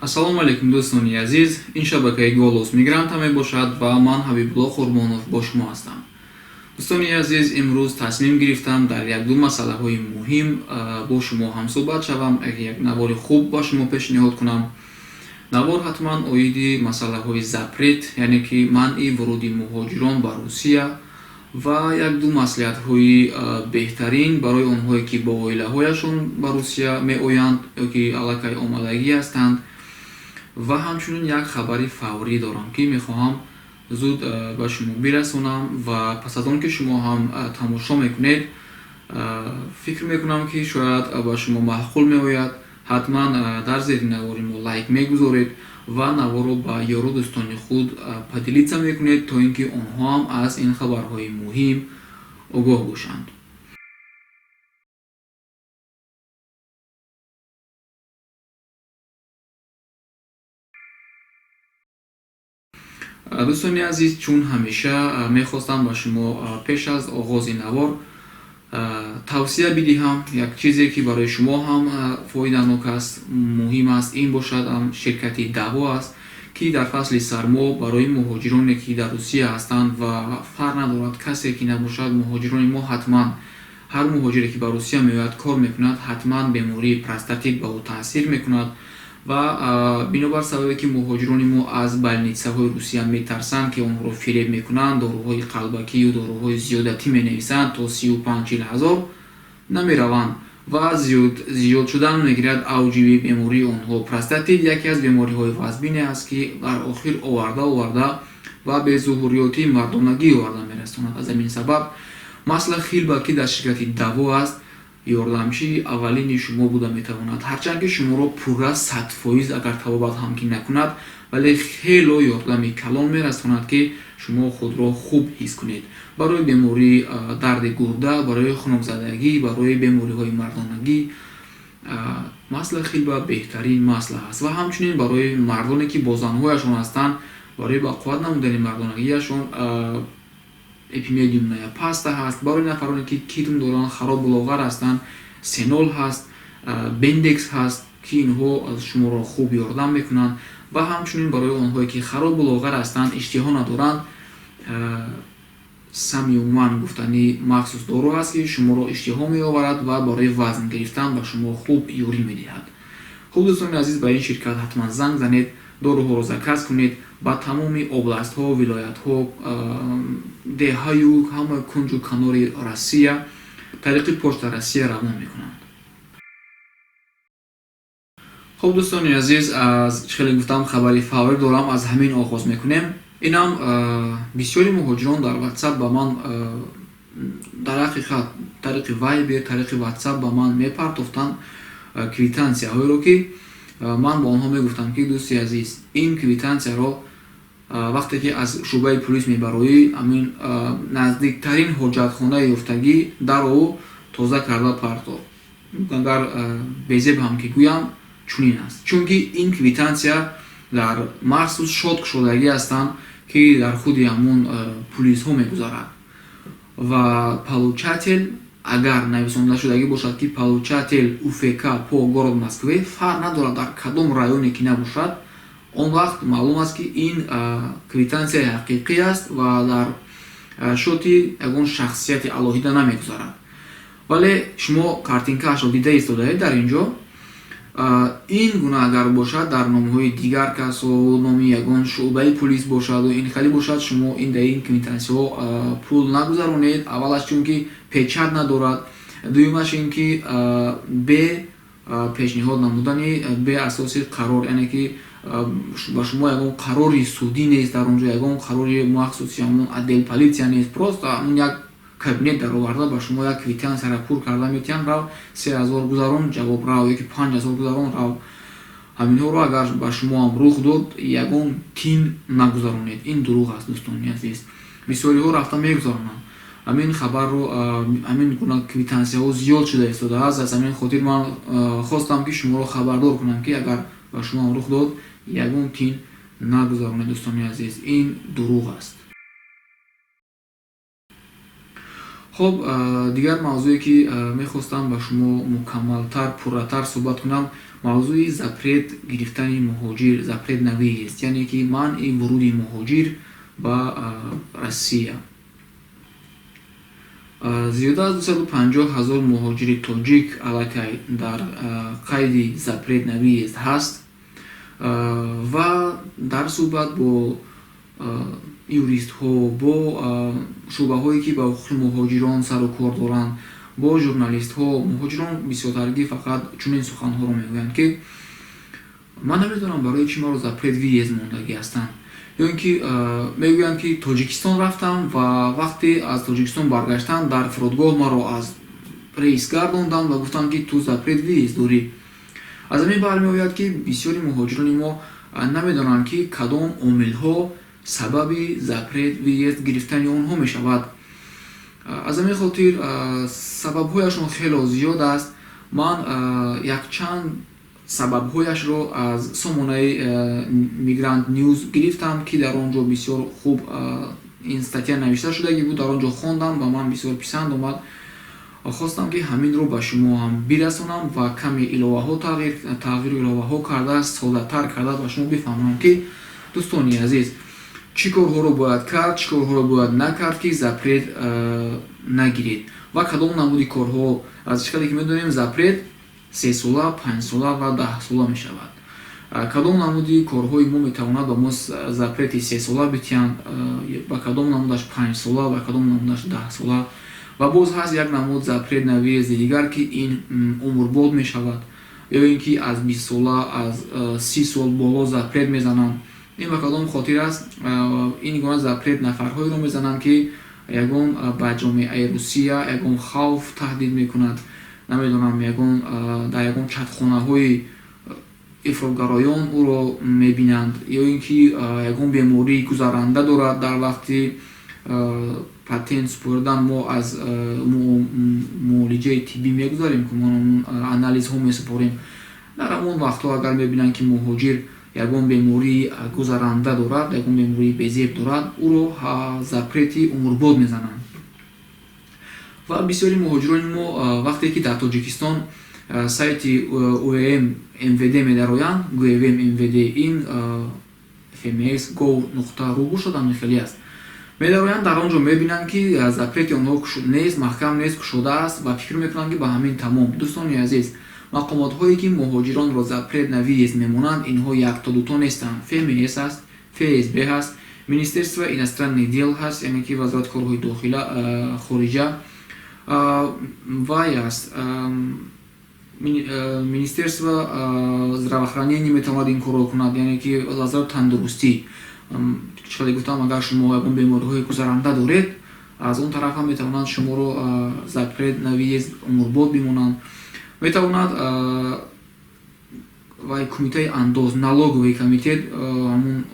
Ассалому алайкум, дӯстони азиз. Ин шабакаи «Голос мигранта» мебошад ва ман, Ҳабибулло Қурбонов, бо шумо ҳастам. Дӯстони азиз, имрӯз тасмим гирифтам дар як-ду масъалаҳои муҳим бо шумо ҳамсӯҳбат шавам, як навори хуб ба шумо пешниҳод кунам. Навор ҳатман оиди масъалаҳои запрет, яъне ки манъи вуруди муҳоҷирон ба Русия ва як-ду маслиҳатҳои беҳтарин барои онҳое, ки бо оилаҳояшон ба Русия меоянд ё ки аллакай омадагӣ ҳастанд. Ва ҳамчунин як хабари фаврӣ дорам, ки мехоҳам зуд ба шумо бирасонам ва пас аз он ки шумо ҳам тамошо мекунед, фикр мекунам, ки шояд ба шумо маъқул меояд. Ҳатман дар зери навори мо лайк мегузоред ва наворро ба ёру дӯстони худ поделиться мекунед, то ин ки онҳо ҳам аз ин хабарҳои муҳим огоҳ бошанд. Дӯстони азиз, чун ҳамеша, мехостам ба шумо пеш аз оғози навор тавсия бидиҳам як чизе, ки барои шумо ҳам фоиданок аст, муҳим аст. Ин бошад ҳам ширкати «Даво» аст, ки дар фасли сармо барои муҳоҷироне, ки дар Русия ҳастанд, ва фарқ надорад, касе ки набошад, муҳоҷирони мо, ҳатман ҳар муҳоҷире, ки ба Русия меояд, кор мекунад, ҳатман бемории простатит ба ӯ таъсир мекунад. Ва бинобар сабабе ки муҳоҷирони мо аз больницаҳои Русия метарсанд, ки онҳоро фиреб мекунанд, доруҳои қалбакию доруҳои зиёдатӣ менависанд, то 35-40 ҳазор намераванд ва зиёд шудан мегирад авҷи бемории онҳо. Простатит яке аз бемориҳои вазбине аст, ки дар охир оварда оварда ва безуҳурётии мардонагӣ оварда мерасонад. Аз ҳамин сабаб масло хилба, ки дар ширкати «Даво» аст, ёрдамчии аввалини шумо буда метавонад. Ҳарчанд ки шуморо пурра 100% агар табобат ҳам ки накунад, вале хело ёрдами калон мерасонад, ки шумо худро хуб ҳис кунед. Барои бемории дарди гурда, барои хунукзадагӣ, барои бемориҳои мардонагӣ масло хилба беҳтарин масло аст. Ва ҳамчунин барои мардоне, ки бо занҳояшон ҳастанд, барои ба қувват намудани мардонагиашон эпимедиумная паста ҳаст. Барои нафароне, ки китм доранд, харобу лоғар ҳастанд, сенол ҳаст, бендекс ҳаст, ки инҳо шуморо хуб ёрдам мекунанд. Ва ҳамчунин барои онҳое, ки харобу лоғар ҳастанд, иштиҳо надоранд, самиуман гуфтани махсус дору ҳаст, ки шуморо иштиҳо меоварад ва барои вазн гирифтан ба шумо хуб ёрӣ медиҳад. Хуб, дӯстони азиз, ба ин ширкат ҳатман занг занед, доруҳоро заказ кунед. Ба тамоми областҳо, вилоятҳо, деҳаю ҳама кунҷу канори Россия тариқи Почта Россия равон мекунанд. Хуб, дӯстони азиз, аз хеле гуфтам, хабари фаврӣ дорам, аз ҳамин оғоз мекунем. Инам бисёри муҳоҷирон дар Ватсап ба ман, дар ҳақиқат тариқи Вайбер, тариқи Ватсап ба ман мепартофтанд квитансияҳоеро, ки ман ба онҳо мегуфтам, ки дӯсти азиз, ин квитансияро вақте ки аз шӯъбаи пулис мебароӣ, ҳамин наздиктарин ҳоҷатхонаи ёфтагӣ дарову тоза карда парто. Агар безеб ҳам ки гӯям, чунин аст, чунки ин квитансия дар махсус счёт кушодагӣ ҳастанд, ки дар худи ҳамун пулисҳо мегузарад ва получатель агар нависонда шудагӣ бошад, ки получатель УФК по город Москве, фарқ надорад, дар кадом районе ки набошад, он вақт маълум аст, ки ин квитансияи ҳақиқӣ аст ва дар счёти ягон шахсияти алоҳида намегузарад. Вале шумо картинкаашро дида истодаед дар ин ҷо. Ин гуна агар бошад, дар номҳои дигар касо, номи ягон шӯъбаи пулис бошаду ин хеле бошад, шумо ин дар ин квитансияҳо пул нагузаронед. Аввалаш, чунки печать надорад, дуюмаш, ин ки бе пешниҳод намудани, бе асоси қарор, яъне ки ба шумо ягон қарори судӣ нест дар он ҷо, ягон қарори махсуси ҳамон отдел полиция нест. Просто ҳамон як кабинет дароварда, ба шумо як квитансияро пур карда метиҳанд: рав, 3000 гузарон, ҷавоб рав, ёки 5000 гузарон, рав. Ҳаминҳоро агар ба шумо ҳам рух дод, ягон тин нагузаронед, ин дурӯғ аст. Дӯстони азиз, бисёриҳо рафта мегузаронанд ҳамин хабарро. Ҳамин гуна квитансияҳо зиёд шуда истодааст. Аз ҳамин хотир ман хостам, ки шуморо хабардор кунам, ки агар ба шумо ҳам рух дод, ягон тин нагузаронед. Дӯстони азиз, ин дурӯғ аст. Хуб, дигар мавзӯе, ки мехостам ба шумо мукаммалтар, пурратар суҳбат кунам, мавзӯи запрет гирифтани муҳоҷир, запрет на въезд, яъне ки манъи вуруди муҳоҷир ба Россия. Зиёда аз 250 000 муҳоҷири тоҷик аллакай дар қайди запрет на въезд ҳаст ва дар суҳбат бо юристҳо, бо шӯъбаҳое, ки ба ҳуқуқи муҳоҷирон сару кор доранд, бо журналистҳо, муҳоҷирон бисёртаргӣ фақат чунин суханҳоро мегӯянд, ки ман намедонам, барои чӣ маро запрет въезд мондагӣ ҳастанд, ё ин ки мегӯянд, ки Тоҷикистон рафтам ва вақте аз Тоҷикистон баргаштам, дар фурудгоҳ маро аз рейс гардонданд ва гуфтанд, ки ту запрет въезд дорӣ. Аз ҳамин бармеояд, ки бисёри муҳоҷирони мо намедонанд, ки кадом омилҳо сабаби запрет въезд гирифтани онҳо мешавад. Аз ҳамин хотир сабабҳояшон хело зиёд аст. Ман якчанд сабабҳояшро аз сомонаи Мигрант Ньюз гирифтам, ки дар он ҷо бисёр хуб ин статья навишта шудагӣ буд. Дар он ҷо хондам ва ман бисёр писанд омад. Хостам, ки ҳаминро ба шумо ҳам бирасонам ва каме иловаҳо, тағйиру иловаҳо карда, соддатар карда ба шумо бифаҳмонам, ки, дӯстони азиз, чӣ корҳоро бояд кард, чӣ корҳоро бояд накард, ки запрет нагиред ва кадом намуди корҳо. Аз чӣ қадре ки медонем, запрет 3 сола, 5 сола ва 10 сола мешавад. Кадом намуди корҳои мо метавонад ба мо запрети 3 сола битиҳанд, ба кадом намудаш 5 сола, ба кадом намудаш 10 сола? Ва боз ҳаст як намуд запрет на въезд и дигар, ки ин умрбод мешавад, ё ин ки аз 20 сола, аз 30 сол боло запрет мезананд. Ин ба кадом хотир аст? Ин гуна запрет нафарҳоеро мезананд, ки ягон ба ҷомеаи Русия ягон хавф таҳдид мекунад, намедонам, ягон дар ягон чатхонаҳои ифротгароён ӯро мебинанд, ё ин ки ягон бемории гузаранда дорад. Дар вақти патент супоридан мо аз муолиҷаи тиббӣ мегузарем, ки мо анализҳо месупорем. Дар ҳамон вақтҳо агар мебинанд, ки муҳоҷир ягон бемории гузаранда дорад, ягон бемории безеб дорад, ӯро запрети умрбод мезананд. Ва бисёри муҳоҷирони мо, вақте ки дар Тоҷикистон сайти УВМ МВД медароянд, ГУВМ МВД, ин ФМС gov нуқта ру бошад, ҳамин хеле аст, медароянд, дар он ҷо мебинанд, ки запрети онҳо нест, маҳкам нест, кушода аст ва фикр мекунанд, ки ба ҳамин тамом. Дӯстони азиз, мақомотҳое, ки муҳоҷиронро запрет на въезд мемонанд, инҳо якто дуто нестанд. ФМС ҳаст, ФСБ ҳаст, Министерство иностранных дел ҳаст, яъне ки Вазорати корҳои дохила, хориҷа вай аст, Министерство здравоохранения метавонад ин корро кунад, яъне ки Вазорати тандурустӣ. Чӣ хеле гуфтам, агар шумо ягон бемориҳои гузаранда доред, аз он тараф ҳам метавонанд шуморо запрет на въезд умрбод бимонанд. Метавонад вай кумитаи андоз, налоговый комитет, ҳамун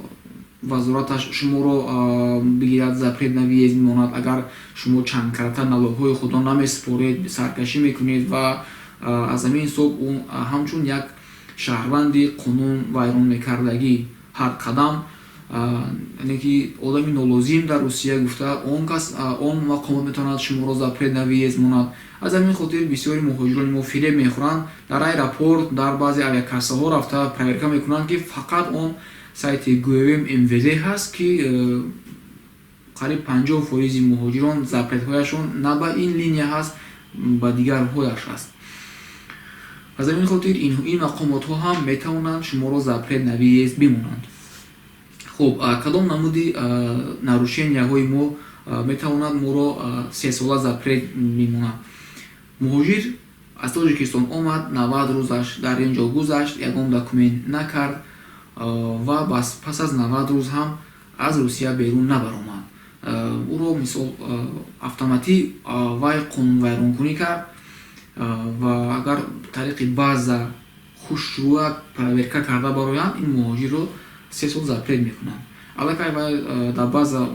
вазораташ шуморо бигирад, запрет на въезд мемонад, агар шумо чандкарата налогҳои худро намесупоред, саркашӣ мекунед ва аз ҳамин ҳисоб ӯ ҳамчун як шаҳрванди қонун вайрон мекардагӣ ҳар қадам, яъне ки одами нолозим дар Русия гуфта, он кас, он мақомот метавонад шуморо запрет на въезд монад. Аз ҳамин хотир бисёри муҳоҷирони мо фиреб мехӯранд. Дар аэропорт, дар баъзе авиакассаҳо рафта проверка мекунанд, ки фақат он сайти ГУВМ МВД ҳаст, ки қариб 50 фоизи муҳоҷирон запретҳояшон на ба ин линия ҳаст, ба дигарҳояш ҳаст. Аз ҳамин хотир ин мақомотҳо ҳам метавонанд шуморо запрет на въезд бимонанд. Хуб, кадом намуди нарушенияҳои мо метавонад моро 3 сола запрет бимонад? Муҳоҷир аз Тоҷикистон омад, 90 рӯзаш дар ин ҷо гузашт, ягон документ накард ва пас аз 90 рӯз ҳам аз Русия берун набаромад. Ӯро, мисол, автоматӣ вай қонунвайронкунӣ кард ва агар тариқи база хушрӯя проверка карда бароянд, ин муҳоҷирро 3 сол запрет мекунанд. Аллакай вай дар база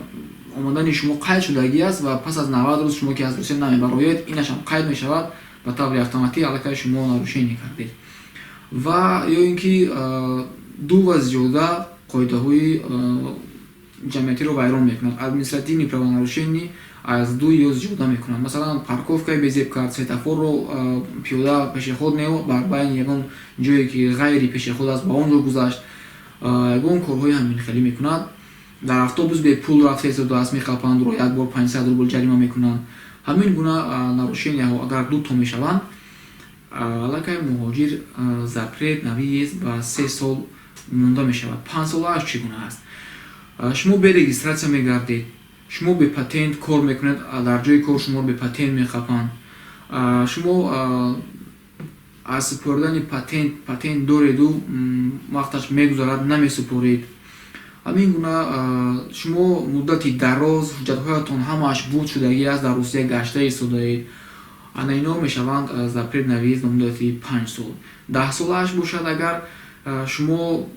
омадани шумо қайд шудагӣ аст ва пас аз 90 рӯз шумо ки аз Русия намебароед, инашам қайд мешавад ба таври автоматӣ. Аллакай шумо нарушение кардед. Ва ё ин ки ду ва зиёда қоидаҳои ҷамъиятиро вайрон мекунад, административный правонарушение. аз ду ё зиёда мекунад. Масалан, парковкаи безеб кард, светофорро пиёда, пешеход не, бар байни ягон ҷое ки ғайри пешеход аст, ба он ҷо гузашт, ягон корҳои ҳаминхелӣ мекунад. Дар автобус бепул рафта истодааст, меқапанд ӯро, як бор 500 рубл ҷарима мекунанд. Ҳамин гуна нарушенияҳо агар дуто мешаванд, аллакай муҳоҷир запрет на въезд ба 3 сол монда мешавад. 5-солааш чӣ гуна аст? Шумо бе регистрация мегардед, шумо бе патент кор мекунед, дар ҷои кор шуморо бе патент меқапанд, шумо аз супоридани патент, патент дореду вақташ мегузарад, намесупоред. Ҳамин гуна шумо муддати дароз ҳуҷҷатҳоятон ҳамааш буд шудагӣ аст, дар Русия гашта истодаед. Ана ино мешаванд запрет на въезд ба муддати 5 сол. 10-солааш бошад, агар шумо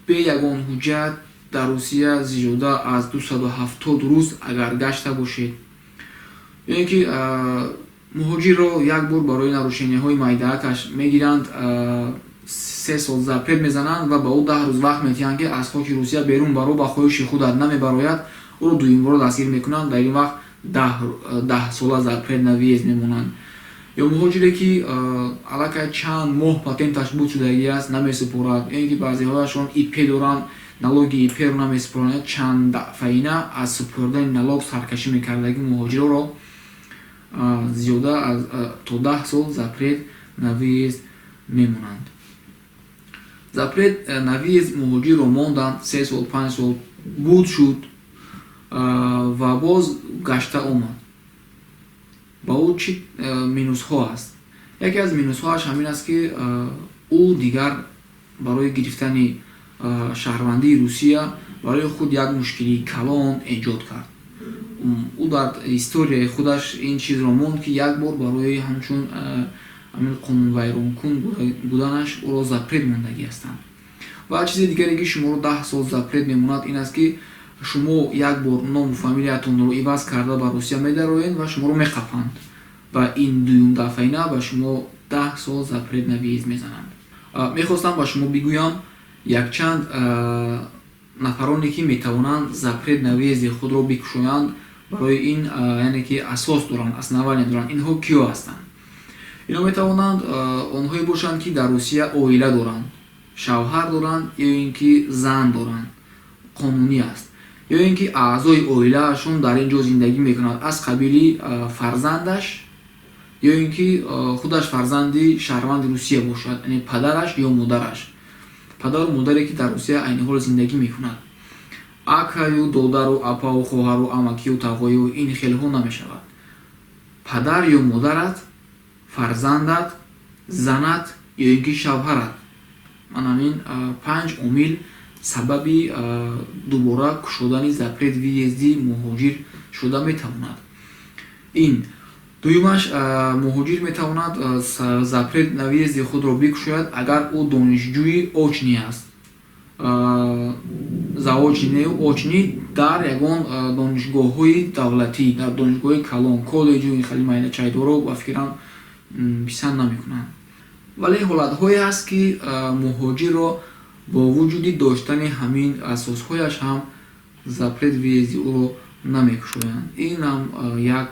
бе ягон ҳуҷҷат дар Русия зиёда аз 270 рӯз агар гашта бошед, ё ин ки муҳоҷирро як бор барои нарушенияҳои майдаакаш мегиранд, 3 сол запрет мезананд ва ба ӯ 10 рӯз вақт медиҳанд, ки аз хоки Русия берун баро, ба хоҳиши худат. Намебарояд, ӯро дуюмбора дастгир мекунанд, дар ин вақт 10-сола запрет на въезд мемонанд. Ё муҳоҷире ки аллакай чанд моҳ патенташ буд шудагӣ аст, намесупорад, ё ин ки баъзеҳояшон ИП доранд, налоги ИП-ро намесупоранд, чанд дафъаина аз супоридани налог саркашӣ мекардаги муҳоҷирро зиёда аз то 10 сол запрет на въезд мемонанд. Запрет на въезд муҳоҷирро монданд, 3 сол, 5 сол буд шуд ва боз гашта омад, ба ӯ чӣ минусҳо аст? Яке аз минусҳоаш ҳамин аст, ки ӯ дигар барои гирифтани шаҳрвандии Русия барои худ як мушкилии калон эҷод кард. Ӯ дар историяи худаш ин чизро монд, ки як бор барои ҳамчун ҳамин қонунвайронкун буданаш ӯро запрет мондагӣ ҳастанд. Ва чизи дигаре, ки шуморо 10 сол запрет мемонад, ин аст, ки шумо як бор ному фамилиятонро иваз карда ба Русия медароед ва шуморо меқапанд ва ин дуюм дафъаина ба шумо 10 сол запрет на въезд мезананд. Мехостам ба шумо бигӯям якчанд нафароне, ки метавонанд запрет на въезди худро бикушоянд, барои ин яъне ки асос доранд, основание доранд. Инҳо киё ҳастанд? Инҳо метавонанд онҳое бошанд, ки дар Русия оила доранд, шавҳар доранд ё ин ки зан доранд, қонунӣ аст, ё ин ки аъзои оилаашон дар ин ҷо зиндагӣ мекунад, аз қабили фарзандаш, ё ин ки худаш фарзанди шаҳрванди Русия бошад, яъне падараш ё модараш, падару модаре, ки дар Русия айни ҳол зиндагӣ мекунад. Акаю додару апаву хоҳару амакию тағою ин хелҳо намешавад. Падар ё модарат, фарзандат, занат ё ин ки шавҳарат. Ман ҳамин панҷ омил сабаби дубора кушодани запрет въезди муҳоҷир шуда метавонад. Ин дуюмаш, муҳоҷир метавонад запрет на въезди худро бикушояд, агар ӯ донишҷӯи очный аст, заочный, очный дар ягон донишгоҳҳои давлатӣ, дар донишгоҳи калон, коллеҷу ин хели майдачайдоро ба фикрам писанд намекунанд. Вале ҳолатҳое ҳаст, ки муҳоҷирро бо вуҷуди доштани ҳамин асосҳояш ҳам запрет въезди ӯро намекушоянд. Инам як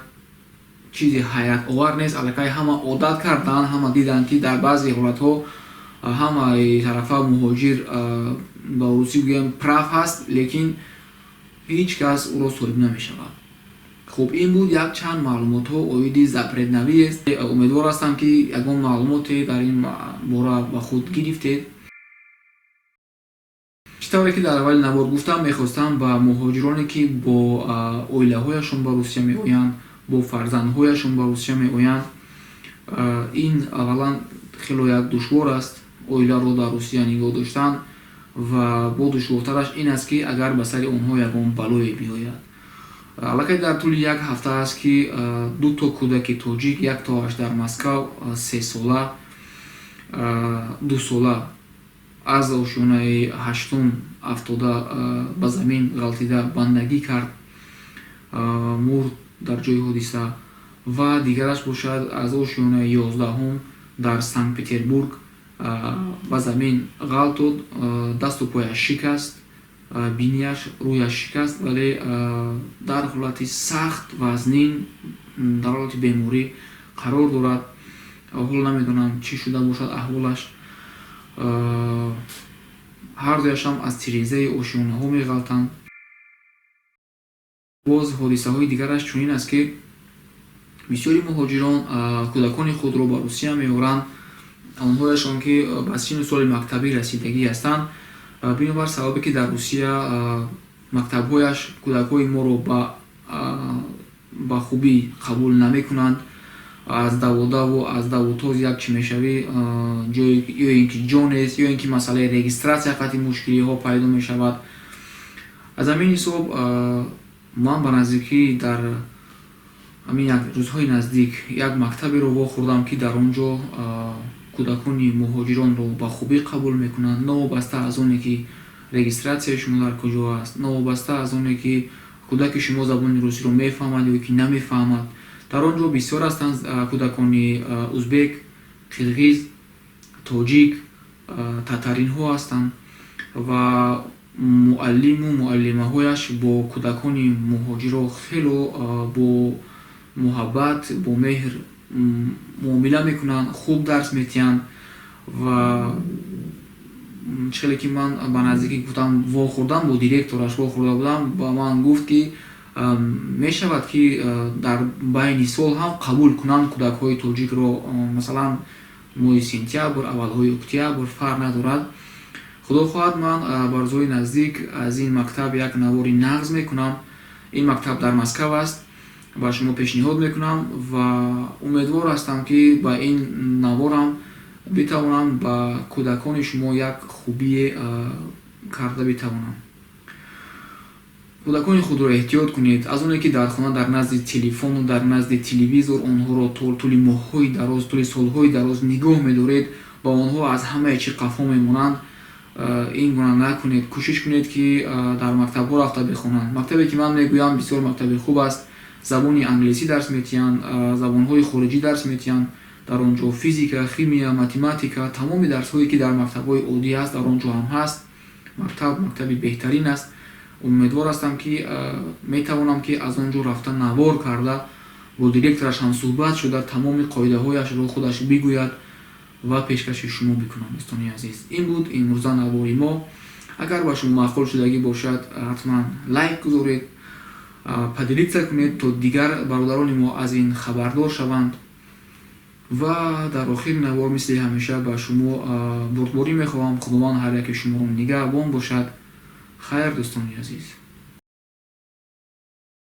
чизи ҳайратовар нест. Аллакай ҳама одат карданд, ҳама диданд, ки дар баъзе ҳолатҳо ҳамаи тарафа муҳоҷир, ба русӣ гӯям, прав ҳаст, лекин ҳеҷ кас ӯро соҳиб намешавад. Хуб, ин буд якчанд маълумотҳо оиди запрет на въезд. Умедвор ҳастам, ки ягон маълумоте дар ин бора ба худ гирифтед. Чӣ тавре ки дар аввали навор гуфтам, мехостам ба муҳоҷироне, ки бо оилаҳояшон ба Русия меоянд, бо фарзандҳояшон ба Русия меоянд, ин аввалан хело як душвор аст оиларо дар Русия нигоҳ доштан, ва бо душвортараш ин аст, ки агар ба сари онҳо ягон балое биёяд. Аллакай дар тӯли як ҳафта аст, ки дуто кӯдаки тоҷик, яктоаш дар Москав 3-сола, 2-сола, аз ошёнаи ҳаштум афтода, ба замин ғалтида, бандагӣ кард, мурд дар ҷои ҳодиса, ва дигараш бошад, аз ошёнаи 11-ум дар Санкт Петербург ба замин ғалтод, дасту пояш шикаст. Бинияш, рӯяш шикаст, вале дар ҳолати сахт вазнин, дар ҳолати беморӣ қарор дорад. Ҳоло намедонам, чӣ шуда бошад аҳволаш. Ҳардуяшам аз тирезаи ошёнаҳо меғалтанд. Боз ҳодисаҳои дигараш чунин аст, ки бисёри муҳоҷирон кӯдакони худро ба Русия меоранд, онҳояшон ки ба синну соли мактабӣ расидагӣ ҳастанд. Бинобар сабабе ки дар Русия мактабҳояш кӯдакҳои моро ба хубӣ қабул намекунанд, аз даводаву аз давутоз як чӣ мешавӣ, ё ин ки ҷо нест, ё ин ки масъалаи регистрация қатъи мушкилиҳо пайдо мешавад. Аз ҳамин ҳисоб ман ба наздикӣ, дар ҳамин як рӯзҳои наздик, як мактаберо вохӯрдам, ки дар он ҷо кӯдакони муҳоҷиронро ба хубӣ қабул мекунанд, новобаста аз оне ки регистрация и шумо дар куҷо аст, новобаста аз оне ки кӯдаки шумо забони русиро мефаҳмад ё ки намефаҳмад. Дар он ҷо бисёр ҳастанд кӯдакони узбек, қирғиз, тоҷик, татаринҳо ҳастанд ва муаллиму муаллимаҳояш бо кӯдакони муҳоҷиро хело бо муҳаббат, бо меҳр муомила мекунанд, хуб дарс метиҳанд. Ва чӣ хеле ки ман ба наздикӣ гуфтам, вохӯрдам, бо директораш вохӯрда будам, ба ман гуфт, ки мешавад, ки дар байни сол ҳам қабул кунанд кӯдакҳои тоҷикро, масалан, моҳи сентябр, аввалҳои октябр, фарқ надорад. Худо хоҳад, ман ба рӯзҳои наздик аз ин мактаб як навори нағз мекунам. Ин мактаб дар Москав аст, ба шумо пешниҳод мекунам ва умедвор ҳастам, ки ба ин наворам битавонам ба кӯдакони шумо як хубие карда битавонам. Кӯдакони худро эҳтиёт кунед аз оне ки дар хона, дар назди телефону дар назди телевизор онҳоро тӯли моҳҳои дароз, тӯли солҳои дароз нигоҳ медоред ва онҳо аз ҳамаи чӣ қафо мемонанд. Ин гуна накунед, кӯшиш кунед, ки дар мактабҳо рафта бихонанд. Мактабе ки ман мегӯям, бисёр мактаби хуб аст. Забони англисӣ дарс метиҳанд, забонҳои хориҷӣ дарс метиҳанд. Дар он ҷо физика, химия, математика, тамоми дарсҳое ки дар мактабҳои оддӣ ҳаст, дар он ҷо ҳам ҳаст. Мактаб мактаби беҳтарин аст. Умедвор ҳастам, ки метавонам, ки аз он ҷо рафта, навор карда, бо директораш ҳам суҳбат шуда, тамоми қоидаҳояшро худаш бигӯяд ва пешкаши шумо бикунам. Дӯстони азиз, ин буд имрӯза навори мо. Агар ба шумо маъқул шудагӣ бошад, ҳатман лайк гузоред, поделиться кунед, то дигар бародарони мо аз ин хабардор шаванд. Ва дар охири навор, мисли ҳамеша, ба шумо бурдборӣ мехоҳам. Худованд ҳар яке шуморо нигаҳбон бошад. Хайр, дӯстони азиз.